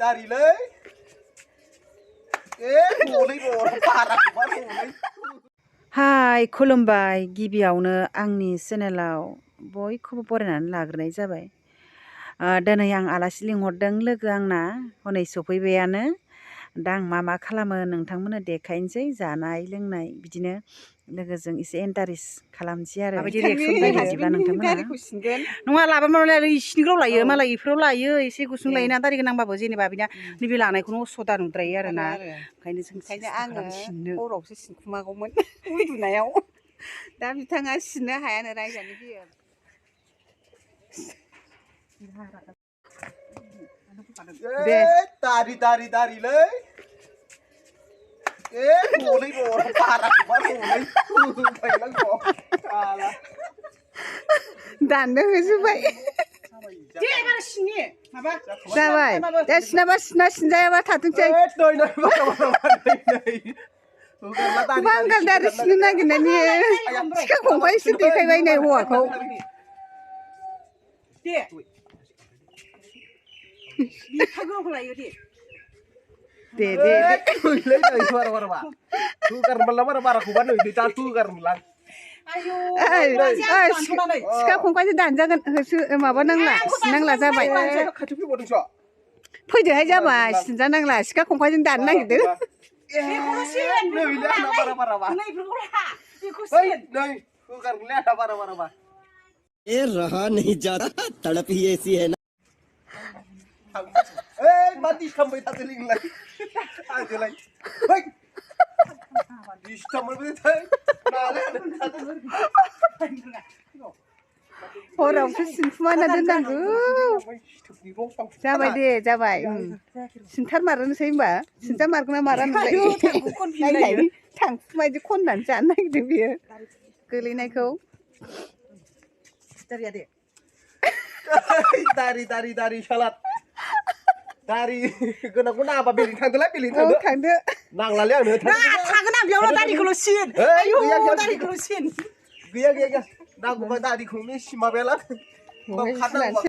दारिलै हनै बारा हनै हाय खुलुमबाय गिबियावनो आंनि चेनेलाव बयखौबो बरायनानै लाग्रोनाय जाबाय। दिनै आं आलासि लिंहरदों लोगो आंना हनै सफैबायानो। दा आं मा खालामो नोंथांमोननो देखायनोसै जानाय लोंनाय बिदिनो लोगोजों एसे इन्टारेस्ट खालामनोसै आरो माबायदि रिएक्सन जायो बिदिब्ला नोंथांमोना नङा लाबा मालाय इसिनिग्राव लायो मालाय इफोराव लायो एसे गुसुं लायोना दारि गोनांबाबो जेनेबा बिना नैबे लानायखौनो असदा नुद्रायो आरोना ओंखायनो आङो हरावसो सिनखुमागौमोन उन्दुनायाव दा बिथाङा सिननो हायानो रायजानो गियो। दारिलै हनै बारा हनै दाननो होजोबबाय जाबाय दा सिनाबा सिनजायाबा थाथोंसै बांगाल दारि सिननो नागिरनायनि सिखा खंखायसो देखायबाय नै हौवाखौ दे सिखा खंखायजों दानजागोन माबा नांला सिननांला जाबाय फैदोहाय जाबाय सिनजानांला सिखा खंखायजों दाननो नागिरदों। ये रहा नहीं जाता तड़प ही ऐसी है ना mati sampai tak teling lagi aja lagi baik distamel betul हरावसो सिनखुमाना दोननांगौ जाबाय दे जाबाय सिनथारमारनोसै होनबा सिनथारमारगोन ना मारा नोंलाय थांखुमायदि खननानै जानो नागिरदों बियो गोलैनायखौ dari salat dari kenapa apa pilih tanggal pilih थांदो नांलालै आंनो थागोन आं बेयावनो दारिखौल' सिन आयौ दारिखौल' सिन गैया नांगौबा दारिखौनो सिमाबायला खारनांगौ